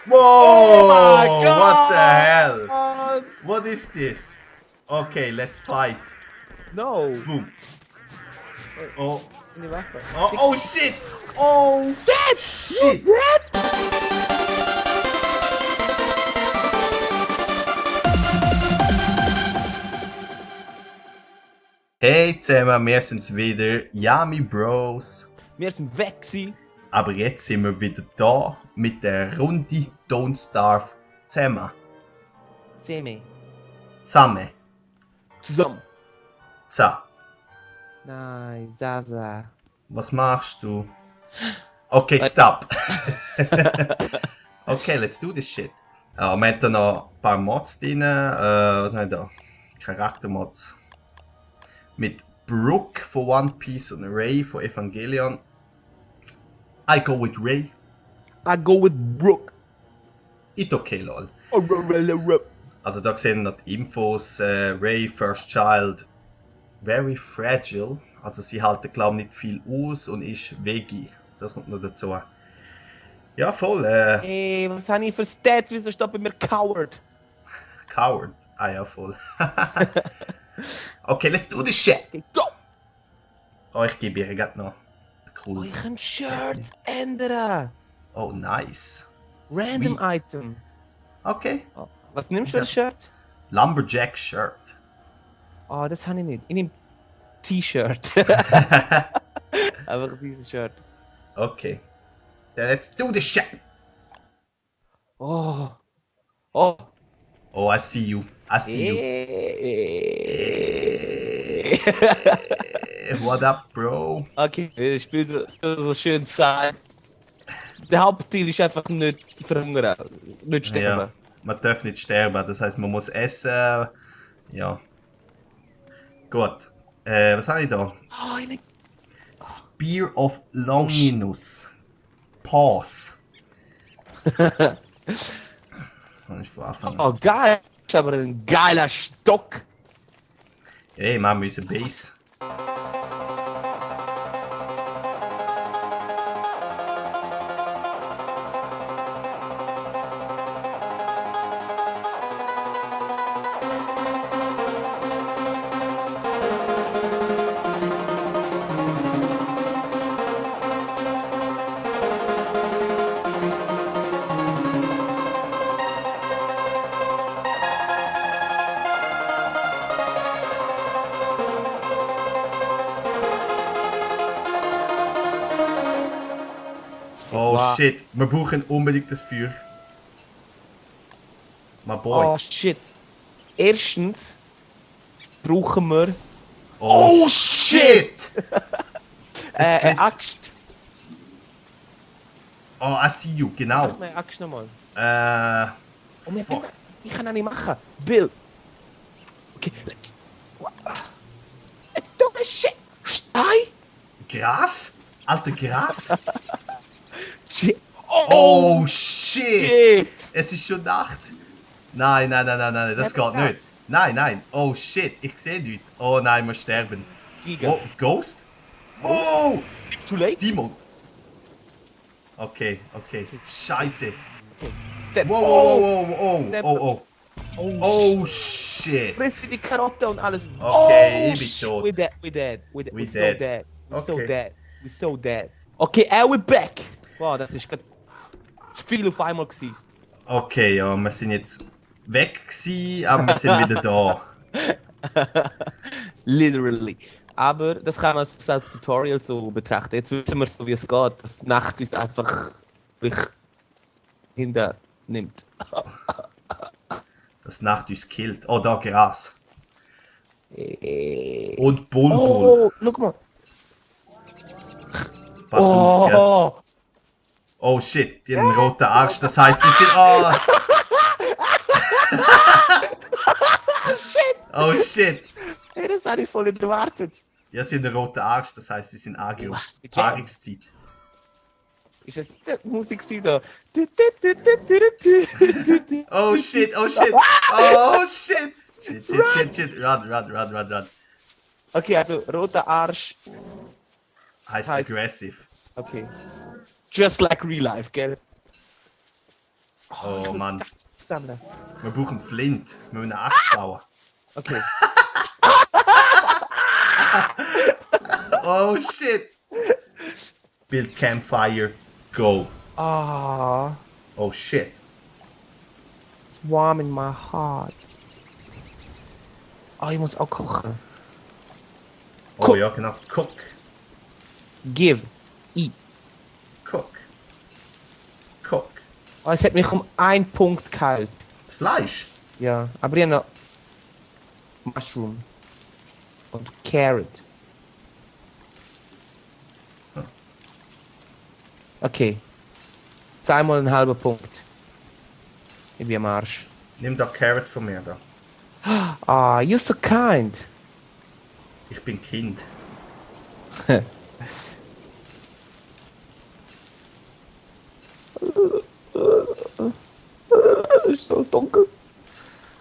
Whoa! Oh my What the hell? god! What is this? Okay, let's fight. No! Boom. Wait. Oh. In die Waffe. Oh shit! Oh Dead! shit! You dead? Hey zusammen, wir sind's wieder, Yami Bros. Wir sind weg gewesen. Aber jetzt sind wir wieder da mit der Runde Don't Starve zusammen. Semi. Zusammen. Zusammen. So, Nein, Zaza. was machst du? Okay, stop. Okay, let's do this shit. Wir haben da noch ein paar Mods drin. Was haben wir da? Charaktermods. Mit Brooke von One Piece und Ray von Evangelion. I go with Ray. I go with Brooke. It okay, lol. Oh, Also da sehen wir noch die Infos. Ray, First Child, very fragile. Also sie halten glaube ich nicht viel aus und ist Veggie. Das kommt noch dazu. Ja, voll. Ey, was habe ich für Stats? Wieso steht bei mir Coward? Coward. Ah ja, voll. Okay, let's do this shit. Okay, go! Oh, ich gebe ihr gerade noch Oh, cool. ich kann Shirts ändern. Oh, nice. Random Sweet. Item. Okay. Oh, was nimmst du für ein Shirt? Lumberjack Shirt. Oh, das habe ich nicht. Ich nehme T-Shirt. Einfach dieses Shirt. Okay. Then let's do this shit. Oh. Oh. Oh, I see you. I see you. What up, bro? Okay, ich spiele so schön Zeit. Der Hauptziel ist einfach nicht verhungern. Nicht sterben. Ja, man darf nicht sterben, das heißt, man muss essen. Ja. Gut. Was habe ich da? Oh, eine... Spear of Longinus. Pause. Kann ich von Anfang an. Oh, geil. Das ist aber ein geiler Stock. Hey, machen wir unsere Base. Oh Wow. shit, wir brauchen unbedingt das Feuer. My boy. Oh, shit. Erstens brauchen wir Oh shit! eine Axt. Oh, I see you, genau. Mach mal eine Axt nochmal. Oh, Fuck. ich kann auch nicht machen. Bill. Okay. Let's do this shit. Stein. Gras? Alter, Gras? Shit. Oh shit! shit. Es ist schon Nacht. Nein, nein, nein, nein, nein, das geht nicht. Nein, nein. Oh shit, ich sehe nichts. Oh nein, ich muss sterben. Giga. Oh, Ghost? Oh! Too late? Demon! Okay, okay. Scheiße. Okay. Step. Wow, wow, wow, wow, Step. oh, oh, Oh, oh. Oh shit. Friss die Karotte und alles. Okay, oh, ich bin shit. tot. We're dead, we're dead. We're We so dead. dead. We're so Okay. dead. We're so dead. Okay, we're back. Wow, das ist gerade zu viel auf einmal gewesen. Okay, ja, wir sind jetzt weg gewesen, aber wir sind wieder da. Literally. Aber das kann man als Tutorial so betrachten. Jetzt wissen wir so, wie es geht, dass die Nacht uns einfach wirklich hinter nimmt. Das Nacht uns killt. Oh, da Gras. Oh, Und Bulbul. schau mal. Pass auf, gell? Oh, Oh shit, die haben einen roten Arsch, das heißt, sie sind. Oh, shit! oh shit. Hey, das habe ich voll nicht erwartet. Ja, sie haben einen roten Arsch, das heißt, sie sind AGO. Wie jam. Paarungszeit. Ist das die Musik da? Oh shit, oh shit. Oh shit. Shit, shit, shit, shit. Run, run, run, run, run. Okay, also roter Arsch. Heißt Heißt- aggressive. Okay. Just like real life, gell? Oh Mann. Sammeln. Wir brauchen Flint. Wir müssen eine Axt bauen. Okay. Oh shit. Build campfire. Go. Ah, Oh shit. it's warm in my heart. Oh, ich muss auch kochen. Oh Cook. ja, genau. Cook. Give. Eat. Cook. Cook. Oh, es hat mich um 1 Punkt kalt. Das Fleisch. Ja, aber ich habe noch Mushroom und Carrot. Okay. Zweimal ein halber Punkt. Ich bin am Arsch. Nimm da Carrot von mir da. Ah, you're so kind. Ich bin Kind. Es ist so dunkel.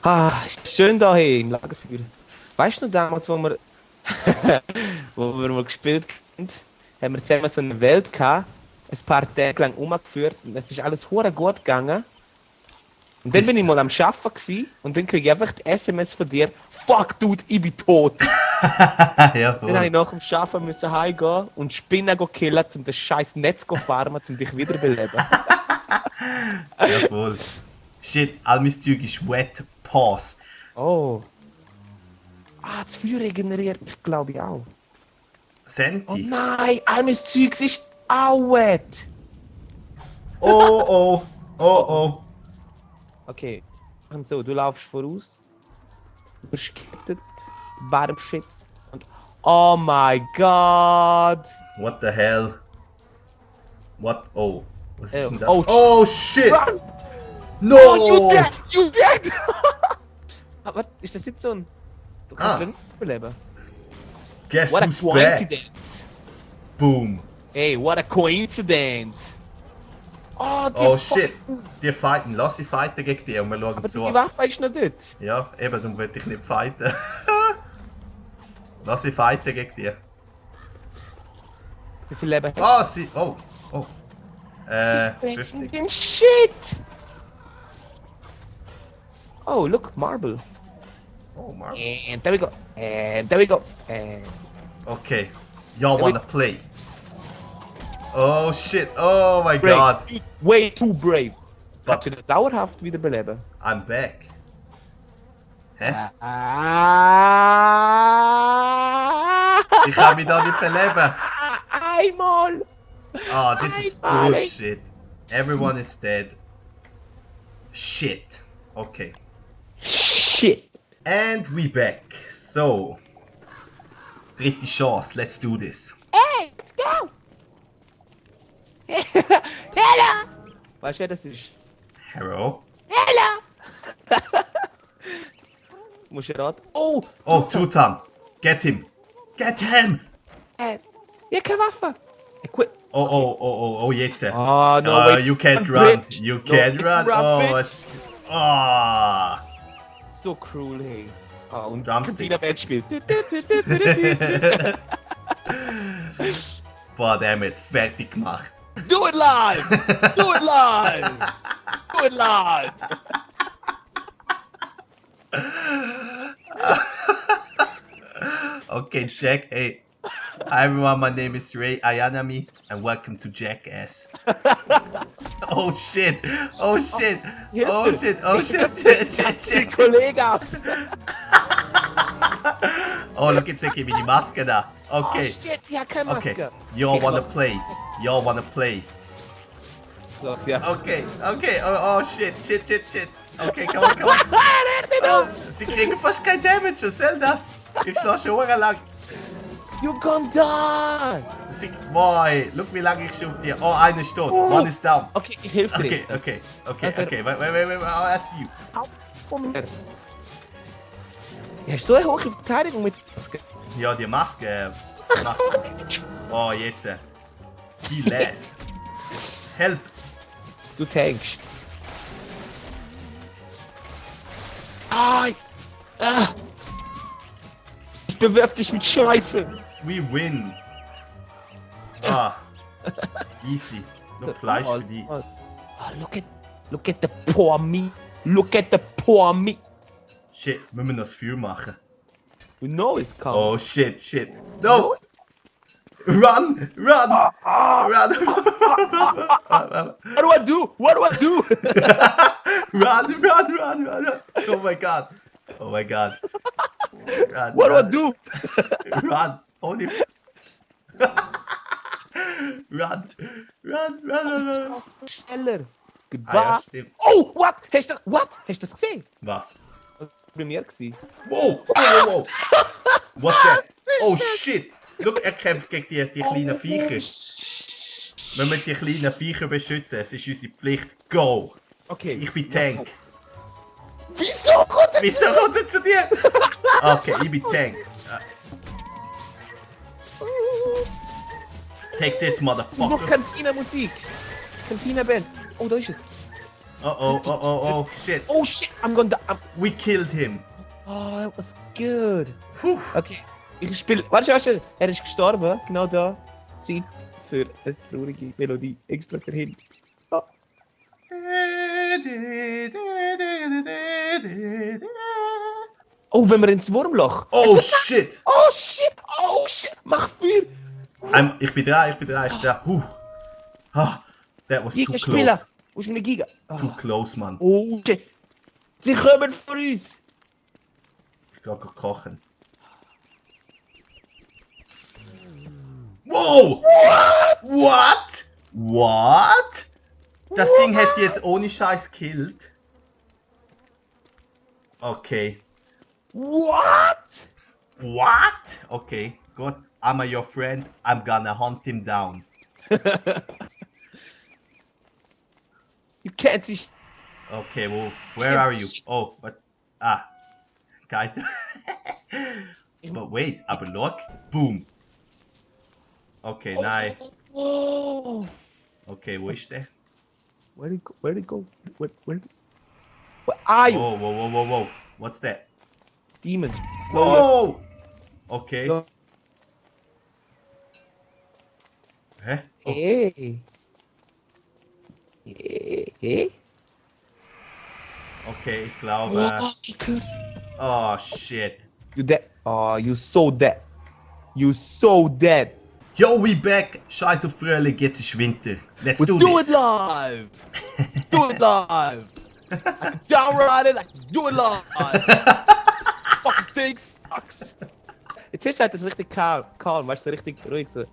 Ah, ist schön da hier im Lagerfeuer. Weißt du noch damals, wo wir, wo wir mal gespielt haben, haben wir zusammen so eine Welt gehabt, ein paar Tage lang umgeführt und es ist alles hure gut gegangen. Und dann bin ich mal am Arbeiten gewesen, und dann kriege ich einfach die SMS von dir: Fuck, Dude, ich bin tot. Ja, Dann habe voll. ich nach dem Arbeiten müssen heimgehen und Spinnen killen, um das scheiß Netz zu farmen, um dich wiederbeleben. Jawohl. Shit, all mein Zeug ist wet. Pause. Oh. Ah, das Feuer regeneriert mich, glaube ich, auch. Oh Sanity. nein, all mein Zeugs ist auch wet. Oh oh. Oh oh. Okay, machen so, du laufst voraus, du bist gekettet, bottom shit und oh my god! What the hell? What? Oh. Was ist denn das? Oh, Oh shit! Run! No! Oh, you dead! You dead! Aber ist das jetzt so ein... Du kannst Ah. nicht überleben. Guess What a who's back? coincidence! Boom. Hey, what a coincidence! Oh, die Oh shit. Die fighten. Lass sie fighten gegen die und wir schauen Aber zu. die Waffe ist noch dort. Ja, eben, darum will ich nicht fighten. Lass sie fighten gegen die. Wie viel Leben Ah, sie. Oh. Oh. sie? 50. Den Shit! Oh, look, marble. Oh, Mark. And there we go. And there we go. And Okay. Y'all we- wanna play? Oh shit. Oh my brave. god. You way too brave. But- Kannst du das dauerhaft wiederbeleben? I'm back. Hä? Ich kann mich da nicht beleben. Einmal! Ah, this is Einmal. bullshit. Everyone is dead. Shit. Okay. Shit! And we back. So. Dritte Chance. Let's do this. Hey, let's go! Hello! Weißt du, wer das ist? Hello. Hello! Musst du raten? Oh! Oh, Tutan. Get him. Get him. Yes. Ja, keine Waffe! Equip. Oh, oh, oh, oh, oh, jetzt. Ah, no, wait. You can't I'm run. bitch. You No, can't it's run. run, Oh, bitch. ah. So cruel, hey. Ah, und Drumstick. Christina Band spielt. Boah, der haben wir jetzt fertig gemacht. Do it live! Do it live! Do it live! Okay, Jack. Hey. Hi everyone, my name is Ray Ayanami and welcome to Jackass. Oh shit! Oh shit! Oh shit! Oh shit! Shit! Shit! Shit! Kollege! Oh, look, jetzt gebe ich die Maske da. Oh Okay. shit, ja, keine Maske. Okay. Y'all wanna play? Y'all wanna play? Los, ja. Okay. Okay. Oh shit! Shit! Shit! Shit! Okay, komm on, komm on. Oh, sie kriegen fast kein Damage. Was soll das? Ich schlage schon lang. You gonna die! Boy, look wie lange ich schon auf dir. Oh, einer ist tot. One is down. Okay, ich helfe dir. Okay, okay, okay, okay. Wait, I'll ask you. Komm her. Hast du eine hohe Verteidigung mit Maske? Ja, die Maske macht. Oh, jetzt. Die last. Help. Du tankst. Ai! Ah! Ich bewerf dich mit Scheiße! We win. Ah. Easy. Look, Fleisch für die. Ah, look at Look at the poor me. Look at the poor me. Shit, müssen wir noch das Feuer machen? We know it's coming. Oh shit, shit. No! Run! Run! Run! What do I do? What do I do? Run, run, run, run, run! Oh my god! Oh my god! Run, What do I run, do? Run! Hold him! Run! Run, run, run, run! Schneller. Ah Goodbye. ja, stimmt. Oh, what? Hast du das gesehen? Was? Das war bei mir gewesen. Wow! Wow, wow, wow! What the? Oh shit! Look, er kämpft gegen die kleinen Viecher. Wir müssen die kleinen Viecher beschützen. Es ist unsere Pflicht. Go! Okay. Ich bin Tank. Wieso kommt er? Wieso kommt er zu dir? Okay, ich bin Tank. Take this, Noch motherfucker. Cantina-Musik. Cantina-Band. Oh, da ist es. Oh, oh, oh, oh, oh, shit. Oh shit, I'm gonna die. We killed him. Oh, that was good. Puh. Okay, ich spiele. Warte, er ist gestorben. Genau da. Zeit für eine traurige Melodie. Extra für ihn. Oh. Oh, wenn wir ins Wurmloch. Oh, shit. Oh shit, oh shit. Mach Feuer. Ich bin dran, ich bin dran, ich bin dran. Ah, that was too Giga spielen. close. Wo ist meine Giga? Too close, man. Oh shit. Sie kommen vor uns. Ich geh kochen. Wow! What? What? Das Ding hätte jetzt ohne Scheiß killt. Okay. What? What? Okay, gut. I'm your friend. I'm gonna hunt him down. You can't see. Okay, well, where are you? Oh, what? Ah, kite. But wait, aber look. Boom. Okay, nein. Oh. Okay, wo ist der? Where'd it go? Where'd it go? Where are you? Whoa, whoa, whoa, whoa, whoa. What's that? Demon. Whoa! Okay. Go. Hä? Oh, Hey. Hey. okay, ich glaube. Oh, ich hör's. Oh, shit. You dead. Oh, you so dead. You so dead. Yo, we back. Scheiß auf Frühling, jetzt ist Winter. Let's do Do it this. live. Do it live. I can downride it. I can do it live. Fucking thing sucks. Jetzt ist es richtig calm, weißt du, so richtig ruhig so.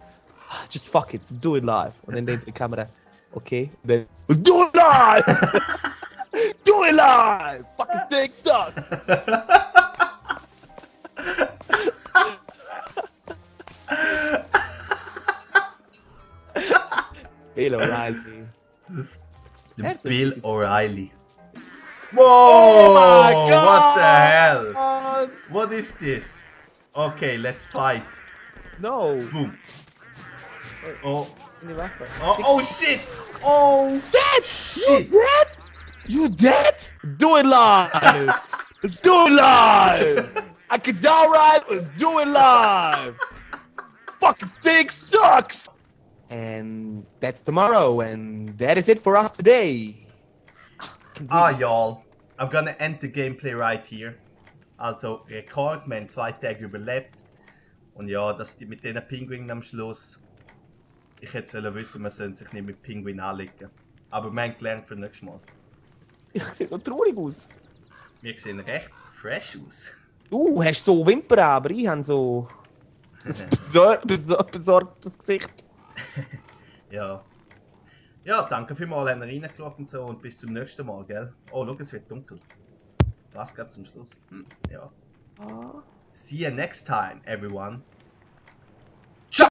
Just fuck it, do it live. Und dann denkt die Kamera, okay, then do it live! Do it live! Fucking thing sucks! Bill O'Reilly. The Bill O'Reilly. Whoa! Oh my God! What the hell? What is this? Okay, let's fight. No! Boom. Oh, Eine Waffe. oh shit! Oh, Dead! shit! You dead? You dead? Do it live! Let's do it live! I can downride, let's do it live! Fucking thing sucks! And that's tomorrow, and that is it for us today. Ah, y'all. I'm gonna end the gameplay right here. Also, Rekord, wir haben 2 Tage überlebt. Und ja, das mit diesen Pinguinen am Schluss. Ich hätte sollen wissen, man sollte sich nicht mit Pinguinen anlegen. Aber wir haben gelernt für nächstes Mal. Ich sehe so traurig aus. Wir sehen recht fresh aus. Du hast so Wimpern, aber ich habe so besorgtes Gesicht. Ja. Ja, danke vielmals, habt ihr reingeschaut und so und bis zum nächsten Mal, gell? Oh, schau, es wird dunkel. Was gerade zum Schluss? Ja. See you next time, everyone.